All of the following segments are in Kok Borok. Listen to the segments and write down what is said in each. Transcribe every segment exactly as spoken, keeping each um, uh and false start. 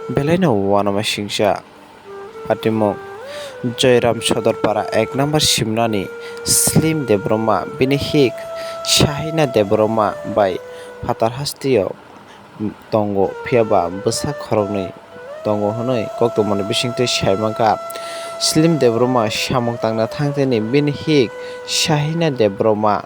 Belaino uanama singcha patimung Joyram Sodorpara ek number simnani Slim Debbarma bini hik Shahina Debbarma bai phatar hasteo tongo, phiyaba bwsa khoroknwi tongo hwnwi koktwmani bisingtwi saimankha. Slim Debbarma samung tangna thangtini bini hik Shahina Debbarma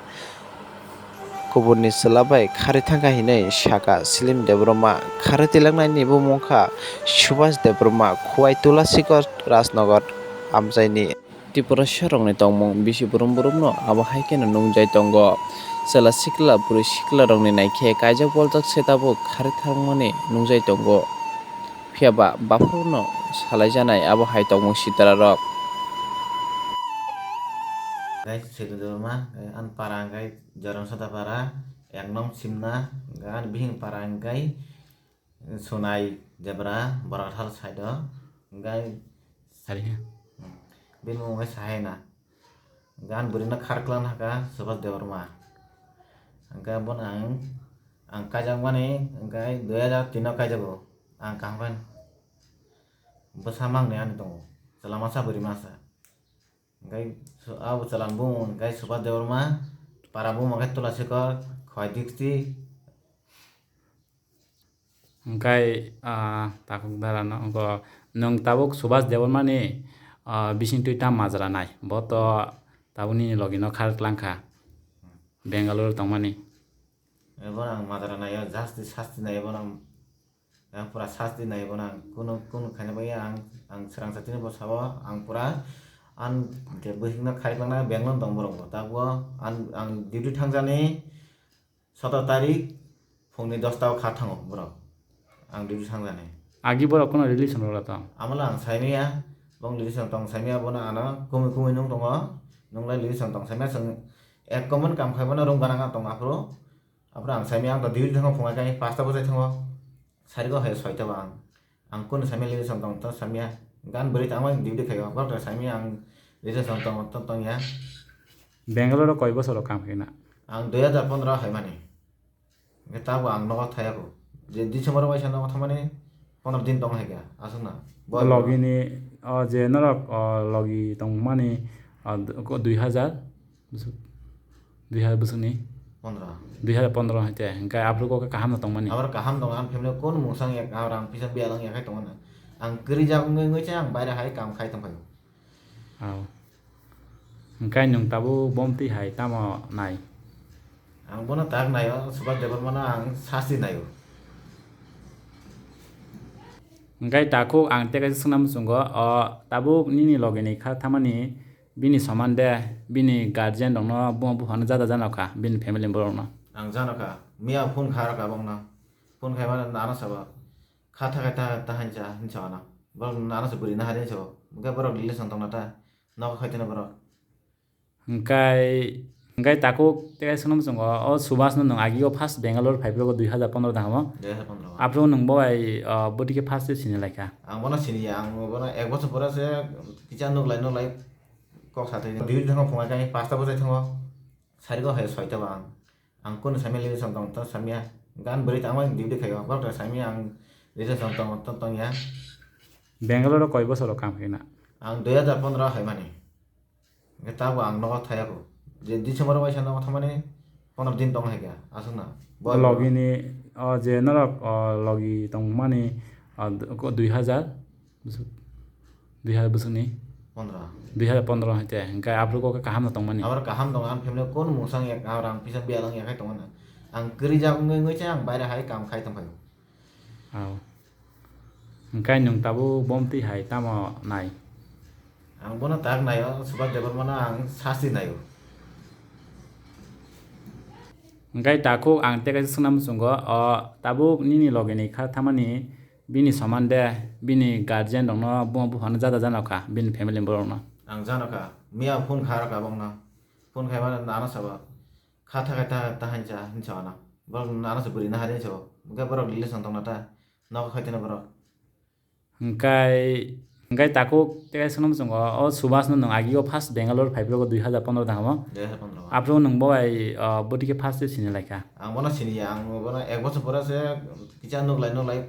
kubunni chwla bai kharwi thangkha hinwi sakha. Slim Debbarma kharwi twilangnaini bumung wngkha Subhas Debbarma, Khowai Tulasikot Rajnagar amchaini. Tiprasa rokni tongmung bisi brum brumno abo hai kheno nungjai tongo. Chwla sikla bwrwi sikla rokni naikhe kaijak boljak se tabuk kharwi thangmani nungjai tongo. Phiyaba baphuruno salaijanai abo hai tongmung sitra rok. Gai Slim Debbarma, gai an para gai Joyram Sodorpara, ek nong simna, gan bihing para gai Sunai Debra, Borathal side o, gai Sariha. Bini mung gai Sahina. Gan bwrwino kharklang haka Subhas Debbarma. Hingke bono ang, ang kaijakmani, hingke dui hajar tin o kaijago. Ang kaham khe bwsa mangni ani tongo. Chwla masa bwrwi masa. Hingke su-, abo chwla bumung hingke Subhas Debbarma, para bumung khe Tulasikor, Khowai District. Hingke, ah, takhuk dara no, nwng tabuk Subhas Debbarmani, ah, bisingtwi ta majra nai. Bo to tabuk nini logi no kharklang kha. Bangalore tongmani. Ebo ang majra naio, just sasti naio, bono ang, ang pura sasti naio, bono ang kunu, kunu khaina bagwi ang, ang swrang satini bo sao, ang pura an je bwswkno kharwi tongna Bangalore tong borok bo. Tabuk ang, ang duty thangjani sotor tarik phungni dosta o kha thango borok. Ang duty thangjani. Agi borok kono relation rwla tong? Amala ang saimaya, bong relation tong saimaya, bono ano kumui kumui nung tongo, nunglai relation tong saimaya, chwng ek common kam khai bono room gana gana tongo aphuru. Aphuru ang saimaya, ang to duty thango phungai kai pasta bwsai thango, sarigo hai soita bo ang. Ang kunu saimaya relation tong to saimaya, gan bwrwi tangma duty khaio, borok to saimaya ang relation tong, tong, tongya. Bangalore o koi bosoro kam khaina? Ang dui hajar pondro hai mani. Hingke tabuk ang nogo thayakho. Je December o waisa nogo thangmani pondro din tong hai kha, aswk na. Bo logi ni, o je norok, o logi tongmani, o, ko dui hajar, bwswk, dui hajar bwswk ni? Pondro. Dui hajar pondro hai te, hingke aphuru kok kaham no tongmani? Abo kaham tong, ang family o kunu mungsang ya, kaham rang pisa bialang ya khai tongo na. Ang kwrwi jak wngwi wngwi se ang baire hai kam khai tong phaio. Au. Hingkai nwng tabuk bomtwi hai tamo nai? Ang bono tak naio, Subhas Debbarmano ang sasti naio. Hingkai takhuk ang tei kaisa swngna muchungo, o tabuk nini logini kha thamani bini soman de, bini guardian rokno buma buphano jada jano kha, bini family borokno? Ang jano kha, miya phone kha rokha bongno, phone khaimano nano sabo. Kha tha kha tha tha hinsa hinsa ano. Borok nano se bwrwi na hari hinsa o. Hwnkhe borok relation tongna ta. Nogo khaitino borok. Hwnkhe, hwnkhe takhuk tei kaisa no muchungo, o Subhas no nwng agi o first Bangalore phai phuru dui hajar pondro tangmo. Dui hajar pondro. Aphuru nwng bo bai, o, bwtwi khe first se sini lai kha. Ang bono sini ya, ang bono ek bochor pore se kisa nuk lai nuk lai kok sa thai. Dui thango phungai kai pasta bwsai thango. Sarigo hai soita ba ang. Ang kunu samya relation tong, tong samya. Gan bwrwi tangma duty khaio, borok rok samya ang relation tong, tong, tong ya. Bangalore o koi bosor o kam khaina? Ang dui hajar pondro hai mani. Hwnkhe tabuk ang nogo thayakho. Je December o waisa nogo thangmani pondro din tong hai kha, aswk na. Bo logi ni, o je norok, o logi tongmani, o, dui hajar. Bwswk, dui hajar bwswkni? Pondro. Dui hajar pondro hai te, hwnkhe aphuru kok kaham no tongmani? Abo kaham tongo, ang family o kunu mungsang ya, kaham rang pisa bialang ya khai tongo na. Ang kwrwi jak wngwi wngwi se ang baire hai kam khai tong phaio. Au. Hwnkhe nwng tabuk bomtwi hai tamo nai? Ang bono tak naio, Subhas Debbarmano ang sasti naio. Hwnkhe takhuk ang tei kaisa swngna muchungo, o tabuk nini logini kha thamani bini soman de, bini guardian rokno buma buphano jada jano kha, bini family borokno. Ang jano kha, miya phone kha rokha bongno. Phone khaimano nano sabo. Kha tha kha tha tha hinsa hinsa ano. Borok nano se bwrwi na hari hinsa o. Hwnkhe borok relation tongna ta. Nogo khaitino borok. Hwnkhe, hwnkhe takhuk tei kaisa no muchungo, o Subhas no nwng agi o first Bangalore phai phuru dui hajar pondro tangmo. Dui hajar pondro. Aphuru nwng bo bai, o, bwtwi khe first se sini lai kha. Ang bono sini ya, ang bono ek bochor pore se kisa nuk lai nuk lai.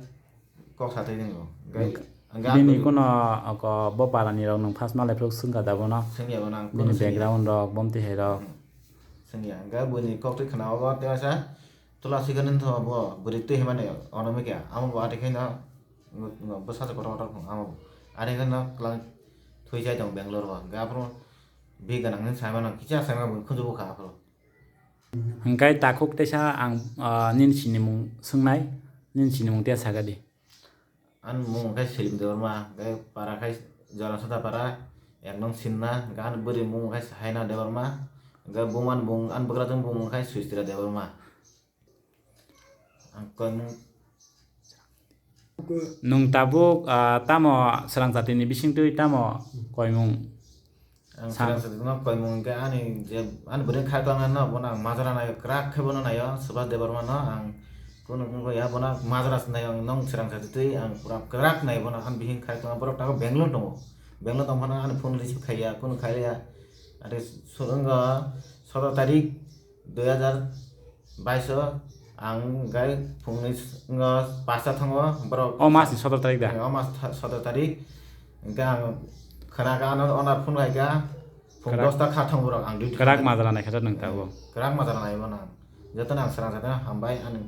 Kok sa twi ringo. Hwnkhe ang ga bini bwrwi kuno oko bo para ni rok nwng first malai phuru swngkha da bono? Swngya bono ang bini kuno swngya. Background rok, bomti hai rok. Hmm. Swngya. Hwnkhe buini kok twi khna o bo tei asa tola swikha nini tho bo bwrwi twi himani ono mikya. Amo bo ati khe no, no, bo sacha kotor kotor phung amo bo. Ati khe no klang thwi chai tong Bangalore o. Hwnkhe aphuru bi gwnang ni sai mano kisa sai mano buini khunju bukha aphuru. Hwnkhe takhuk teisa ang, ah, nini sinimung swngnai, nini sinimung tei sakha di. Ani mung khe Selim Debbarma, hwnkhe para khe Jorasada para, ek nong Sinna, hwnkhe ani bwrwi mung khe Haina Debbarma, hwnkhe bumani mung, ani bwkrajwk bumung khe Suchitra Debbarma. Ang koi mung Nwng tabuk, ah, tamo swrang jatini bisingtwi tamo koimung? Ang swrang jatino koimung hwnkhe ani je, ani bwrwini kharkhlangno bono ang majra naio, kwrak khe bono naio, Subhas Debbarmano ang kunu wngkha ya, bono majra se naio, ang nwng swrang jatitwi ang pura kwrak naio bono, ani bihik kharkhlangno borok tabuk Bangalore tongo, Bangalore tongphano ani phone receive khaiya, kunu khaiya, ate swrwngo sotoro tarik dui hajar bais o ang gai phungni s-, ngo pasta thango borok. O mas ni sotoro tarik da? O mas tha-, sotoro tarik. Hwnkhe ang khwna kha ano onar phone khai kha. Phung kwrak, dosta kha thang borok ang duty kwrak kha. Majra nai kha nwng tabuk. Kwrak majra nai bono ang. Jotono ang swrang jatino hambai ani